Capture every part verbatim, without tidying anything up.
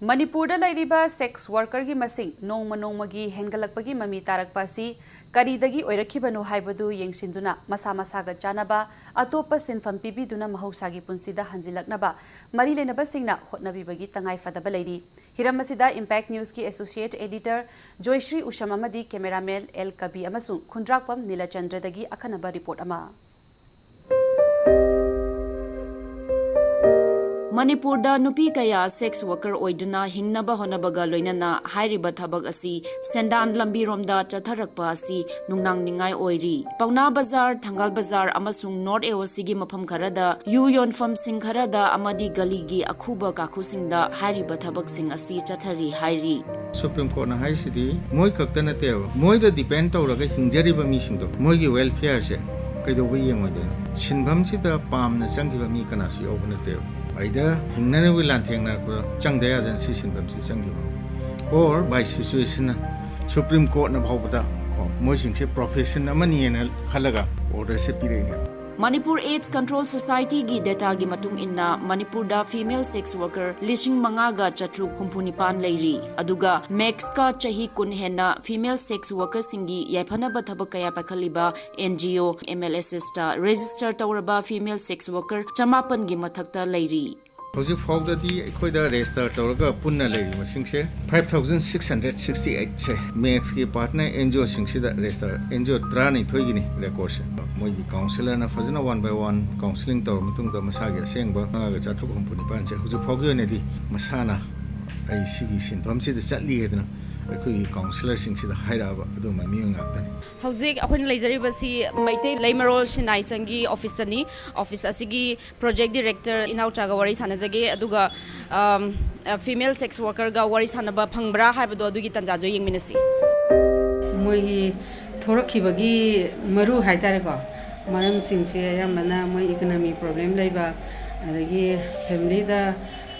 ꯃꯅꯤꯄꯨꯔꯗ ꯂꯩꯔꯤꯕ ꯁꯦꯛꯁ ꯋꯥꯔꯀꯔꯒꯤ ꯃꯁꯤꯡ ꯅꯣꯡꯃ ꯅꯣꯡꯃꯒꯤ ꯍꯦꯟꯒꯠꯂꯛꯄꯒꯤ ꯃꯃꯤ ꯇꯥꯔꯛꯄ ꯑꯁꯤ ꯀꯔꯤꯗꯒꯤ ꯑꯣꯏꯔꯛꯈꯤꯕꯅꯣ ꯍꯥꯏꯕꯗꯨ ꯌꯦꯡꯁꯤꯟꯗꯨꯅ ꯃꯁꯥ ꯃꯁꯥꯒ ꯆꯥꯟꯅꯕ ꯑꯇꯣꯞꯄ ꯁꯤꯟꯐꯝ ꯄꯤꯕꯤꯗꯨꯅ ꯃꯍꯧꯁꯥꯒꯤ ꯄꯨꯟꯁꯤꯗ ꯍꯟꯖꯤꯜꯂꯛꯅꯕ ꯃꯔꯤ ꯂꯩꯅꯕꯁꯤꯡꯅ ꯍꯣꯠꯅꯕꯤꯕꯒꯤ ꯇꯉꯥꯏ ꯐꯗꯕ ꯂꯩꯔꯤ꯫ ꯍꯤꯔꯝ ꯑꯁꯤꯗ Impact Newsꯀꯤ Associate Editor ꯖꯣꯏꯁ꯭ꯔꯤ ꯎꯁꯝ ꯑꯃꯗꯤ cameraman ꯑꯦꯜ ꯀꯕꯤ ꯑꯃꯁꯨꯡ ꯈꯨꯟꯗ꯭ꯔꯥꯛꯄꯝ ꯅꯤꯂꯆꯟꯗ꯭ꯔꯗꯒꯤ ꯑꯈꯟꯅꯕ report ꯑꯃ꯫ ꯃꯅꯤꯄꯨꯔꯗ ꯅꯨꯄꯤ ꯀꯌꯥ ꯁꯦꯛꯁ ꯋꯥꯔꯀꯔ ꯑꯣꯏꯗꯨꯅ ꯍꯤꯡꯅꯕ ꯍꯣꯠꯅꯕꯒ ꯂꯣꯏꯅꯅ ꯍꯥꯏꯔꯤꯕ ꯊꯕꯛ ꯑꯁꯤ ꯁꯦꯟꯗꯥꯟ ꯂꯝꯕꯤꯔꯣꯝꯗ ꯆꯠꯊꯔꯛꯄ ꯑꯁꯤ ꯅꯨꯡꯅꯥꯡꯅꯤꯡꯉꯥꯏ ꯑꯣꯏꯔꯤ꯫ ꯄꯥꯎꯅꯥ ꯕꯖꯥꯔ, ꯊꯪꯒꯥꯜ ꯕꯖꯥꯔ ꯑꯃꯁꯨꯡ North AOCꯒꯤ ꯃꯐꯝ ꯈꯔꯗ, ꯌꯨ ꯌꯣꯟꯐꯝꯁꯤꯡ ꯈꯔꯗ ꯑꯃꯗꯤ ꯒꯂꯤꯒꯤ ꯑꯈꯨꯕ ꯀꯥꯈꯨꯁꯤꯡꯗ ꯍꯥꯏꯔꯤꯕ ꯊꯕꯛꯁꯤꯡ ꯑꯁꯤ ꯆꯠꯊꯔꯤ ꯍꯥꯏꯔꯤ꯫ ꯁꯨꯄ꯭ꯔꯤꯝ ꯀꯣꯔꯠꯅ ꯍꯥꯏꯔꯤꯁꯤꯗꯤ ꯃꯣꯏ ꯈꯛꯇ ꯅꯠꯇꯦꯕ, ꯃꯣꯏꯗ ꯗꯤꯄꯦꯟ ꯇꯧꯔꯒ ꯍꯤꯡꯖꯔꯤꯕ ꯃꯤꯁꯤꯡꯗꯣ, ꯃꯣꯏꯒꯤ ꯋꯦꯜꯐꯤꯌꯔꯁꯦ ꯀꯩꯗꯧꯕ ꯌꯦꯡꯉꯣꯏꯗꯣꯏꯅꯣ? ꯁꯤꯟꯐꯝꯁꯤꯗ ꯄꯥꯝꯅ ꯆꯪꯈꯤꯕ ꯃꯤ ꯀꯅꯥꯁꯨ ꯌꯥꯎꯕ ꯅꯠꯇꯦꯕ꯫ ꯑꯩꯗ ꯍꯤꯡꯅꯅꯕꯒꯤ ꯂꯥꯟꯊꯦꯡꯅꯔꯛꯄꯗ ꯆꯪꯗ ꯌꯥꯗꯅ ꯁꯤ ꯁꯤꯟꯐꯝꯁꯤ ꯆꯪꯈꯤꯕ꯫ Or by situationꯅ ꯁꯨꯄ꯭ꯔꯤꯝ ꯀꯣꯔꯠꯅ ꯐꯥꯎꯕꯗ ꯀꯣ, ꯃꯣꯏꯁꯤꯡꯁꯦ ꯄ꯭ꯔꯣꯐꯦꯁꯟ ꯑꯃꯅꯤꯅ ꯈꯜꯂꯒ ꯑꯣꯔꯗꯔꯁꯦ ꯄꯤꯔꯛꯏꯅꯦ꯫ ꯃꯅꯤꯄꯨꯔ AIDS Control Societyꯒꯤ dataꯒꯤ ꯃꯇꯨꯡ ꯏꯟꯅ, ꯃꯅꯤꯄꯨꯔꯗ female sex worker ꯂꯤꯁꯤꯡ ꯃꯉꯥꯒ ꯆꯥꯇ꯭ꯔꯨꯛ ꯍꯨꯝꯐꯨ ꯅꯤꯄꯥꯟ ꯂꯩꯔꯤ꯫ ꯑꯗꯨꯒ MACSꯀ ꯆꯍꯤ ꯀꯨꯟ ꯍꯦꯟꯅ female sex workerꯁꯤꯡꯒꯤ ꯌꯥꯏꯐꯅꯕ ꯊꯕꯛ ꯀꯌꯥ ꯄꯥꯏꯈꯠꯂꯤꯕ NGO MLSSꯇ register ꯇꯧꯔꯕ female sex worker ꯆꯃꯥꯄꯟꯒꯤ ꯃꯊꯛꯇ ꯂꯩꯔꯤ꯫ ꯍꯧꯖꯤꯛ ꯐꯥꯎꯗꯗꯤ ꯑꯩꯈꯣꯏꯗ register ꯇꯧꯔꯒ ꯄꯨꯟꯅ ꯂꯩꯔꯤꯕ ꯃꯁꯤꯡꯁꯦ five thousand six hundred sixty eightꯁꯦ MACSꯀꯤ partner NGOꯁꯤꯡꯁꯤꯗ register, NGO ꯇꯔꯥꯅꯤꯊꯣꯏꯒꯤꯅꯤ recordꯁꯦ꯫ ꯃꯣꯏꯒꯤ counsellorꯅ ꯐꯖꯅ one by one counselling ꯇꯧꯔ ꯃꯇꯨꯡꯗ ꯃꯁꯥꯒꯤ ꯑꯁꯦꯡꯕ ꯃꯉꯥꯒ ꯆꯥꯇ꯭ꯔꯨꯛ ꯍꯨꯝꯐꯨ ꯅꯤꯄꯥꯟꯁꯦ ꯍꯧꯖꯤꯛ ꯐꯥꯎꯒꯤ ꯑꯣꯏꯅꯗꯤ ꯃꯁꯥꯅ ꯑꯩ ꯁꯤꯒꯤ ꯁꯤꯟꯐꯝꯁꯤꯗ ꯆꯠꯂꯤ ꯍꯥꯏꯗꯅ ꯑꯩꯈꯣꯏꯒꯤ counsellorꯁꯤꯡꯁꯤꯗ ꯍꯥꯏꯔꯛꯑꯕ ꯑꯗꯨꯒꯨꯝꯕ ꯃꯤꯑꯣꯏ ꯉꯥꯛꯇꯅꯤ꯫ ꯍꯧꯖꯤꯛ ꯑꯩꯈꯣꯏꯅ ꯂꯩꯖꯔꯤꯕꯁꯤ ꯃꯩꯇꯩ ꯂꯩꯃꯔꯣꯜ ꯁꯤꯟꯅꯥꯏ ꯁꯪꯒꯤ officeꯇꯅꯤ꯫ Office ꯑꯁꯤꯒꯤ project director ꯏꯅꯥꯎꯆꯥꯒ ꯋꯥꯔꯤ ꯁꯥꯟꯅꯖꯒꯦ, ꯑꯗꯨꯒ, ꯑꯝ, ꯑ, female sex workerꯒ ꯋꯥꯔꯤ ꯁꯥꯟꯅꯕ ꯐꯪꯕ꯭ꯔꯥ ꯍꯥꯏꯕꯗꯣ ꯑꯗꯨꯒꯤ ꯇꯥꯟꯖꯥꯗꯣ ꯌꯦꯡꯃꯤꯟꯅꯁꯤ꯫ ꯃꯣꯏꯒꯤ ꯊꯣꯔꯛꯈꯤꯕꯒꯤ ꯃꯔꯨ ꯍꯥꯏꯇꯥꯔꯦꯀꯣ, ꯃꯔꯝꯁꯤꯡꯁꯦ ꯑꯌꯥꯝꯕꯅ ꯃꯣꯏ economy problem ꯂꯩꯕ, ꯑꯗꯒꯤ familyꯗ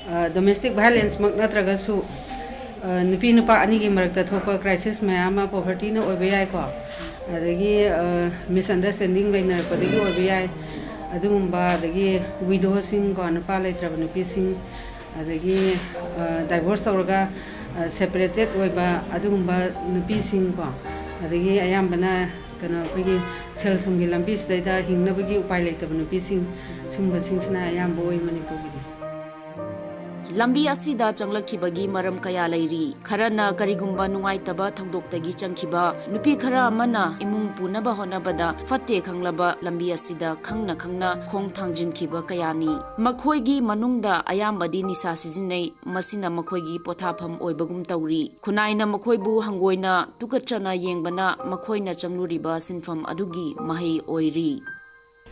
ꯑ, domestic violenceꯃꯛ ꯅꯠꯇ꯭ꯔꯒꯁꯨ, ꯑ, ꯅꯨꯄꯤ ꯅꯨꯄꯥ ꯑꯅꯤꯒꯤ ꯃꯔꯛꯇ ꯊꯣꯛꯄ crisis ꯃꯌꯥꯝ ꯑꯃ povertyꯅ ꯑꯣꯏꯕ ꯌꯥꯏꯀꯣ, ꯑꯗꯒꯤ, ꯑ, misunderstanding ꯂꯩꯅꯔꯛꯄꯗꯒꯤ ꯑꯣꯏꯕ ꯌꯥꯏ꯫ ꯑꯗꯨꯒꯨꯝꯕ, ꯑꯗꯒꯤ widowꯁꯤꯡ ꯀꯣ, ꯅꯨꯄꯥ ꯂꯩꯇ꯭ꯔꯕ ꯅꯨꯄꯤꯁꯤꯡ, ꯑꯗꯒꯤ ꯗꯥꯏꯚꯣꯔꯁ ꯇꯧꯔꯒ ꯁꯦꯄꯔꯦꯇꯦꯠ ꯑꯣꯏꯕ ꯑꯗꯨꯒꯨꯝꯕ ꯅꯨꯄꯤꯁꯤꯡꯀꯣ, ꯑꯗꯒꯤ ꯑꯌꯥꯝꯕꯅ ꯀꯩꯅꯣ ꯑꯩꯈꯣꯏꯒꯤ ꯁꯦꯜ ꯊꯨꯝꯒꯤ ꯂꯝꯕꯤꯁꯤꯗꯩꯗ ꯍꯤꯡꯅꯕꯒꯤ ꯎꯄꯥꯏ ꯂꯩꯇꯕ ꯅꯨꯄꯤꯁꯤꯡ, ꯁꯨꯝꯕꯁꯤꯡꯁꯤꯅ ꯑꯌꯥꯝꯕ ꯑꯣꯏ ꯃꯅꯤꯄꯨꯔꯒꯤꯗꯤ꯫ ꯂꯝꯕꯤ ꯑꯁꯤꯗ ꯆꯪꯂꯛꯈꯤꯕꯒꯤ ꯃꯔꯝ ꯀꯌꯥ ꯂꯩꯔꯤ꯫ ꯈꯔꯅ ꯀꯔꯤꯒꯨꯝꯕ ꯅꯨꯡꯉꯥꯏꯇꯕ ꯊꯧꯗꯣꯛꯇꯒꯤ ꯆꯪꯈꯤꯕ, ꯅꯨꯄꯤ ꯈꯔ ꯑꯃꯅ ꯏꯃꯨꯡ ꯄꯨꯅꯕ ꯍꯣꯠꯅꯕꯗ ꯐꯠꯇꯦ ꯈꯪꯂꯕ ꯂꯝꯕꯤ ꯑꯁꯤꯗ ꯈꯪꯅ ꯈꯪꯅ ꯈꯣꯡ ꯊꯥꯡꯖꯤꯟꯈꯤꯕ ꯀꯌꯥꯅꯤ꯫ ꯃꯈꯣꯏꯒꯤ ꯃꯅꯨꯡꯗ ꯑꯌꯥꯝꯕꯗꯤ ꯅꯤꯁꯥ ꯁꯤꯖꯤꯟꯅꯩ, ꯃꯁꯤꯅ ꯃꯈꯣꯏꯒꯤ ꯄꯣꯊꯥꯐꯝ ꯑꯣꯏꯕꯒꯨꯝ ꯇꯧꯔꯤ꯫ ꯈꯨꯟꯅꯥꯏꯅ ꯃꯈꯣꯏꯕꯨ ꯍꯪꯒꯣꯏꯅ ꯇꯨꯀꯠꯆꯅ ꯌꯦꯡꯕꯅ ꯃꯈꯣꯏꯅ ꯆꯪꯂꯨꯔꯤꯕ ꯁꯤꯟꯐꯝ ꯑꯗꯨꯒꯤ ꯃꯍꯩ ꯑꯣꯏꯔꯤ꯫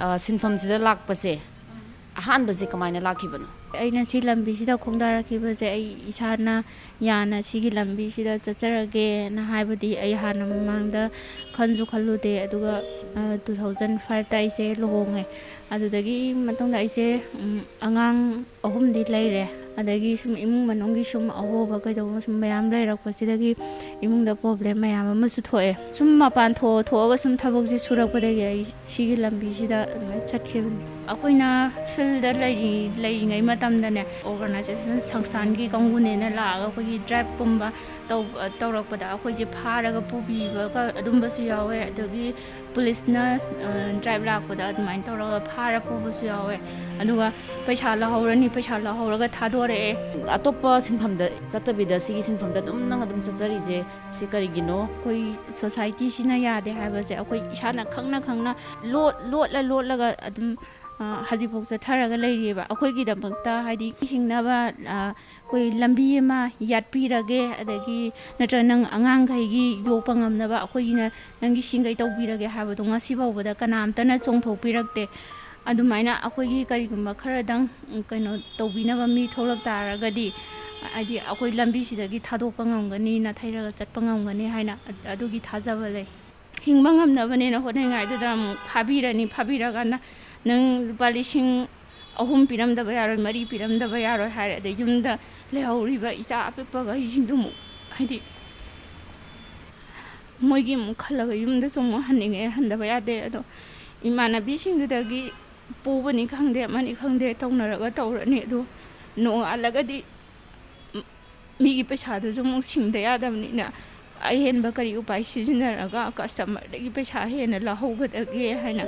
ꯑ, ꯁꯤꯟꯐꯝꯁꯤꯗ ꯂꯥꯛꯄꯁꯦ ꯑꯍꯥꯟꯕꯁꯦ ꯀꯃꯥꯏꯅ ꯂꯥꯛꯈꯤꯕꯅꯣ? ꯑꯩꯅ ꯁꯤ ꯂꯝꯕꯤꯁꯤꯗ ꯈꯣꯡꯗꯥꯔꯛꯈꯤꯕꯁꯦ ꯑꯩ ꯏꯁꯥꯅ ꯌꯥꯅ ꯁꯤꯒꯤ ꯂꯝꯕꯤꯁꯤꯗ ꯆꯠꯆꯔꯒꯦꯅ ꯍꯥꯏꯕꯗꯤ ꯑꯩ ꯍꯥꯟꯅ ꯃꯃꯥꯡꯗ ꯈꯟꯁꯨ ꯈꯜꯂꯨꯗꯦ꯫ ꯑꯗꯨꯒ ꯇꯨ ꯊꯥꯎꯖꯟ ꯐꯥꯏꯚꯇ ꯑꯩꯁꯦ ꯂꯨꯍꯣꯡꯉꯦ꯫ ꯑꯗꯨꯗꯒꯤ ꯃꯇꯨꯡꯗ ꯑꯩꯁꯦ, ꯎꯝ, ꯑꯉꯥꯡ ꯑꯍꯨꯝꯗꯤ ꯂꯩꯔꯦ꯫ ꯑꯗꯒꯤ ꯁꯨꯝ ꯏꯃꯨꯡ ꯃꯅꯨꯡꯒꯤ ꯁꯨꯝ ꯑꯍꯣꯕ ꯀꯩꯗꯧꯕ ꯁꯨꯝ ꯃꯌꯥꯝ ꯂꯩꯔꯛꯄꯁꯤꯗꯒꯤ ꯏꯃꯨꯡꯗ ꯄ꯭ꯔꯣꯕ꯭ꯂꯦꯝ ꯃꯌꯥꯝ ꯑꯃꯁꯨ ꯊꯣꯛꯑꯦ꯫ ꯁꯨꯝ ꯃꯄꯥꯟ ꯊꯣꯛꯑ ꯊꯣꯛꯑꯒ ꯁꯨꯝ ꯊꯕꯛꯁꯦ ꯁꯨꯔꯛꯄꯗꯒꯤ ꯑꯩ ꯁꯤꯒꯤ ꯂꯝꯕꯤꯁꯤꯗ ꯑꯗꯨꯃꯥꯏꯅ ꯆꯠꯈꯤꯕꯅꯤ꯫ ꯑꯩꯈꯣꯏꯅ ꯐꯤꯜꯗ ꯂꯩꯔꯤ-, ꯂꯩꯔꯤꯉꯩ ꯃꯇꯝꯗꯅꯦ, ꯑꯣꯔꯒꯅꯥꯏꯖꯦꯁꯟ ꯁꯪꯁꯊꯥꯟꯒꯤ ꯀꯥꯡꯕꯨꯅꯦꯅ ꯂꯥꯛꯑꯒ ꯑꯩꯈꯣꯏꯒꯤ ꯗ꯭ꯔꯥꯏꯕꯀꯨꯝꯕ ꯇꯧ-, ꯇꯧꯔꯛꯄꯗ ꯑꯩꯈꯣꯏꯁꯦ ꯐꯥꯔꯒ ꯄꯨꯕꯤꯕꯒ ꯑꯗꯨꯝꯕꯁꯨ ꯌꯥꯎꯋꯦ꯫ ꯑꯗꯒꯤ ꯄꯨꯂꯤꯁꯅ, ꯑ, ꯗ꯭ꯔꯥꯏꯕ ꯂꯥꯛꯄꯗ ꯑꯗꯨꯃꯥꯏꯅ ꯇꯧꯔꯒ ꯐꯥꯔ ꯄꯨꯕꯁꯨ ꯌꯥꯎꯋꯦ꯫ ꯑꯗꯨꯒ ꯄꯩꯁꯥ ꯂꯧꯍꯧꯔꯅꯤ, ꯄꯩꯁꯥ ꯂꯧꯍꯧꯔꯒ ꯊꯥꯗꯣꯔꯛꯑꯦ꯫ ꯑꯇꯣꯞꯄ ꯁꯤꯟꯐꯝꯗ ꯆꯠꯇꯕꯤꯗ ꯁꯤꯒꯤ ꯁꯤꯟꯐꯝꯗ ꯑꯗꯨꯝ ꯅꯪ ꯑꯗꯨꯝ ꯆꯠꯆꯔꯤꯁꯦ ꯁꯤ ꯀꯔꯤꯒꯤꯅꯣ? ꯑꯩꯈꯣꯏ ꯁꯣꯁꯥꯏꯇꯤꯁꯤꯅ ꯌꯥꯗꯦ ꯍꯥꯏꯕꯁꯦ ꯑꯩꯈꯣꯏ ꯏꯁꯥꯅ ꯈꯪꯅ ꯈꯪꯅ ꯂꯣꯠ-, ꯂꯣꯠꯂ ꯂꯣꯠꯂꯒ ꯑꯗꯨꯝ, ꯑ, ꯍꯧꯖꯤꯛꯐꯥꯎ ꯆꯠꯊꯔꯒ ꯂꯩꯔꯤꯑꯕ꯫ ꯑꯩꯈꯣꯏꯒꯤꯗꯃꯛꯇ ꯍꯥꯏꯗꯤ ꯍꯤꯡꯅꯕ, ꯑ, ꯑꯩꯈꯣꯏ ꯂꯝꯕꯤ ꯑꯃ ꯌꯥꯠꯄꯤꯔꯒꯦ, ꯑꯗꯒꯤ ꯅꯠꯇ꯭ꯔꯒ ꯅꯪ ꯑꯉꯥꯡꯈꯩꯒꯤ ꯌꯣꯛꯄ ꯉꯝꯅꯕ ꯑꯩꯈꯣꯏꯒꯤꯅ ꯅꯪꯒꯤ ꯁꯤꯡꯈꯩ ꯇꯧꯕꯤꯔꯒꯦ ꯍꯥꯏꯕꯗꯣ ꯉꯁꯤ ꯐꯥꯎꯕꯗ ꯀꯅꯥꯝꯇꯅ ꯆꯣꯡꯊꯣꯛꯄꯤꯔꯛꯇꯦ꯫ ꯑꯗꯨꯃꯥꯏꯅ ꯑꯩꯈꯣꯏꯒꯤ ꯀꯔꯤꯒꯨꯝꯕ ꯈꯔꯗꯪ, ꯎꯝ, ꯀꯩꯅꯣ ꯇꯧꯕꯤꯅꯕ ꯃꯤ ꯊꯣꯛꯂꯛ ꯇꯥꯔꯒꯗꯤ, ꯍꯥꯏꯗꯤ ꯑꯩꯈꯣꯏ ꯂꯝꯕꯤꯁꯤꯗꯒꯤ ꯊꯥꯗꯣꯛꯄ ꯉꯝꯒꯅꯤ, ꯅꯥꯊꯩꯔꯒ ꯆꯠꯄ ꯉꯝꯒꯅꯤ ꯍꯥꯏꯅ ꯑꯗꯨꯒꯤ ꯊꯥꯖꯕ ꯂꯩ꯫ ꯍꯤꯡꯕ ꯉꯝꯅꯕꯅꯦꯅ ꯍꯣꯠꯅꯉꯥꯏꯗꯨꯗ ꯑꯃꯨꯛ ꯐꯥꯕꯤꯔꯅꯤ, ꯐꯥꯕꯤꯔꯀꯥꯟꯗ ꯅꯪ ꯂꯨꯄꯥ ꯂꯤꯁꯤꯡ ꯑꯍꯨꯝ ꯄꯤꯔꯝꯗꯕ ꯌꯥꯔꯣꯏ, ꯃꯔꯤ ꯄꯤꯔꯝꯗꯕ ꯌꯥꯔꯣꯏ ꯍꯥꯏꯔꯦ꯫ ꯑꯗꯩ ꯌꯨꯝꯗ ꯂꯩꯍꯧꯔꯤꯕ ꯏꯆꯥ ꯑꯄꯤꯛꯄꯈꯩꯁꯤꯡꯗꯨ ꯑꯃꯨꯛ, ꯍꯥꯏꯗꯤ, ꯃꯣꯏꯒꯤ ꯑꯃꯨꯛ ꯈꯜꯂꯒ ꯌꯨꯝꯗꯁꯨ ꯑꯃꯨꯛ ꯍꯟꯅꯤꯡꯉꯦ, ꯍꯟꯗꯕ ꯌꯥꯗꯦ꯫ ꯑꯗꯣ ꯏꯃꯥꯟꯅꯕꯤꯁꯤꯡꯗꯨꯗꯒꯤ ꯄꯨꯕꯅꯤ ꯈꯪꯗꯦ, ꯑꯃꯅꯤ ꯈꯪꯗꯦ, ꯇꯧꯅꯔꯒ ꯇꯧꯔꯅꯤ꯫ ꯑꯗꯣ ꯅꯣꯡꯉꯥꯜꯂꯒꯗꯤ ꯃꯤꯒꯤ ꯄꯩꯁꯥꯗꯨꯁꯨ ꯑꯃꯨꯛ ꯁꯤꯡꯗ ꯌꯥꯗꯕꯅꯤꯅ, ꯑꯍꯦꯟꯕ ꯀꯔꯤ ꯎꯄꯥꯏ ꯁꯤꯖꯤꯟꯅꯔꯒ ꯀꯁꯇꯃꯔꯗꯒꯤ ꯄꯩꯁꯥ ꯍꯦꯟꯅ ꯂꯧꯍꯧꯒꯗꯒꯦ ꯍꯥꯏꯅ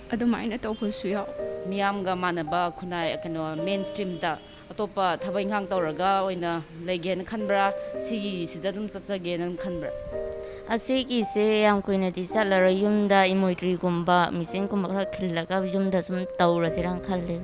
ꯑꯗꯨꯃꯥꯏꯅ ꯇꯧꯕꯁꯨ ꯌꯥꯎ꯫ ꯃꯤꯌꯥꯝꯒ ꯃꯥꯟꯅꯕ ꯈꯨꯟꯅꯥꯏ, ꯀꯩꯅꯣ, ꯃꯦꯟ ꯁ꯭ꯇ꯭ꯔꯤꯝꯗ ꯑꯇꯣꯞꯄ ꯊꯕꯛ ꯏꯪꯈꯥꯡ ꯇꯧꯔꯒ ꯑꯣꯏꯅ ꯂꯩꯒꯦꯅ ꯈꯟꯕ꯭ꯔꯥ, ꯁꯤꯒꯤꯁꯤꯗ ꯑꯗꯨꯝ ꯆꯠꯆꯒꯦꯅ ꯈꯟꯕ꯭ꯔꯥ? ꯑꯁꯤꯒꯤꯁꯦ ꯌꯥꯝ ꯀꯨꯏꯅꯗꯤ ꯆꯠꯂꯔꯣꯏ꯫ ꯌꯨꯝꯗ ꯏꯃꯣꯏꯇ꯭ꯔꯤꯒꯨꯝꯕ, ꯃꯦꯆꯤꯟꯒꯨꯝꯕ ꯈꯔ ꯈꯤꯜꯂꯒ ꯌꯨꯝꯗ ꯁꯨꯝ ꯇꯧꯔꯁꯤꯔꯅ ꯈꯜꯂꯦ꯫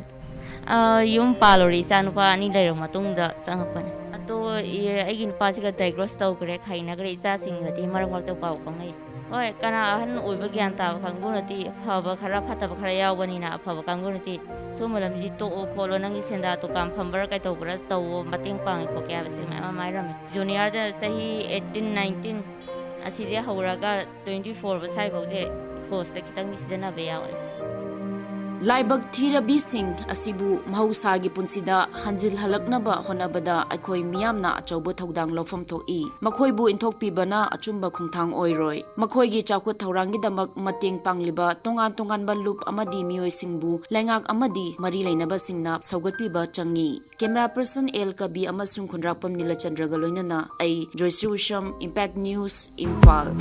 ꯑꯥ, ꯌꯨꯝ ꯄꯥꯜꯂꯨꯔꯦ, ꯏꯆꯥ ꯅꯨꯄꯥ ꯑꯅꯤ ꯂꯩꯔꯕ ꯃꯇꯨꯡꯗ ꯆꯪꯉꯛꯄꯅꯦ꯫ ꯑꯗꯣ, ꯏ-, ꯑꯩꯒꯤ ꯅꯨꯄꯥꯁꯤꯒ ꯗꯥꯏꯒ꯭ꯔꯣꯁ ꯇꯧꯈ꯭ꯔꯦ, ꯈꯥꯏꯅꯈ꯭ꯔꯦ꯫ ꯏꯆꯥꯁꯤꯡꯒꯗꯤ ꯃꯔꯛ ꯃꯔꯛꯇ ꯄꯥꯎ ꯐꯥꯎꯅꯩ꯫ ꯍꯣꯏ, ꯀꯅꯥ ꯑꯍꯟ ꯑꯣꯏꯕ ꯒ꯭ꯌꯥꯟ ꯇꯥꯕ ꯀꯥꯡꯕꯨꯅꯗꯤ ꯐꯕ ꯈꯔ, ꯐꯠꯇꯕ ꯈꯔ ꯌꯥꯎꯕꯅꯤꯅ, ꯑꯐꯕ ꯀꯥꯡꯕꯨꯅꯗꯤ ꯁꯨꯝꯕ ꯂꯝꯁꯤ ꯇꯣꯛꯑꯣ ꯈꯣꯠꯂꯣ, ꯅꯪꯒꯤ ꯁꯦꯟꯗꯥ ꯗꯨꯀꯥꯟ ꯐꯝꯕ꯭ꯔꯥ ꯀꯩꯗꯧꯕ꯭ꯔꯥ ꯇꯧꯋꯣ, ꯃꯇꯦꯡ ꯄꯥꯡꯉꯦ ꯈꯣꯠꯀꯦ ꯍꯥꯏꯕꯁꯦ ꯃꯌꯥꯝ ꯑꯃ ꯍꯥꯏꯔꯝꯃꯦ꯫ ꯖꯨꯅꯤꯌꯔꯗ ꯆꯍꯤ eighteen, nineteen ꯑꯁꯤꯗꯤ ꯍꯧꯔꯒ twenty four ꯁ꯭ꯋꯥꯏꯐꯥꯎꯁꯦ ꯐꯣꯔꯁꯇ ꯈꯤꯇꯪꯗꯤ ꯁꯤꯖꯤꯟꯅꯕ ꯌꯥꯎꯋꯦ꯫ ꯂꯥꯏꯕꯛ ꯊꯤꯔꯕꯤꯁꯤꯡ ꯑꯁꯤꯕꯨ ꯃꯍꯧꯁꯥꯒꯤ ꯄꯨꯟꯁꯤꯗ ꯍꯟꯖꯤꯜꯍꯜꯂꯛꯅꯕ ꯍꯣꯠꯅꯕꯗ ꯑꯩꯈꯣꯏ ꯃꯤꯌꯥꯝꯅ ꯑꯆꯧꯕ ꯊꯧꯗꯥꯡ ꯂꯧꯐꯝ ꯊꯣꯛꯏ꯫ ꯃꯈꯣꯏꯕꯨ ꯏꯟꯊꯣꯛꯄꯤꯕꯅ ꯑꯆꯨꯝꯕ ꯈꯣꯡꯊꯥꯡ ꯑꯣꯏꯔꯣꯏ꯫ ꯃꯈꯣꯏꯒꯤ ꯆꯥꯎꯈꯠ ꯊꯧꯔꯥꯡꯒꯤꯗꯃꯛ ꯃꯇꯦꯡ ꯄꯥꯡꯂꯤꯕ ꯇꯣꯉꯥꯟ ꯇꯣꯉꯥꯟꯕ ꯂꯨꯞ ꯑꯃꯗꯤ ꯃꯤꯑꯣꯏꯁꯤꯡꯕꯨ ꯂꯩꯉꯥꯛ ꯑꯃꯗꯤ ꯃꯔꯤ ꯂꯩꯅꯕꯁꯤꯡꯅ ꯁꯧꯒꯠꯄꯤꯕ ꯆꯪꯏ꯫ Camera person L Kabi ꯑꯃꯁꯨꯡ ꯈꯨꯟꯗ꯭ꯔꯥꯛꯄꯝ ꯅꯤꯂꯆꯟꯗ꯭ꯔꯒ ꯂꯣꯏꯅꯅ ꯑꯩ ꯖꯣꯏꯁ꯭ꯔꯤ ꯎꯁꯝ, Impact News, ꯏꯝꯐꯥꯜ꯫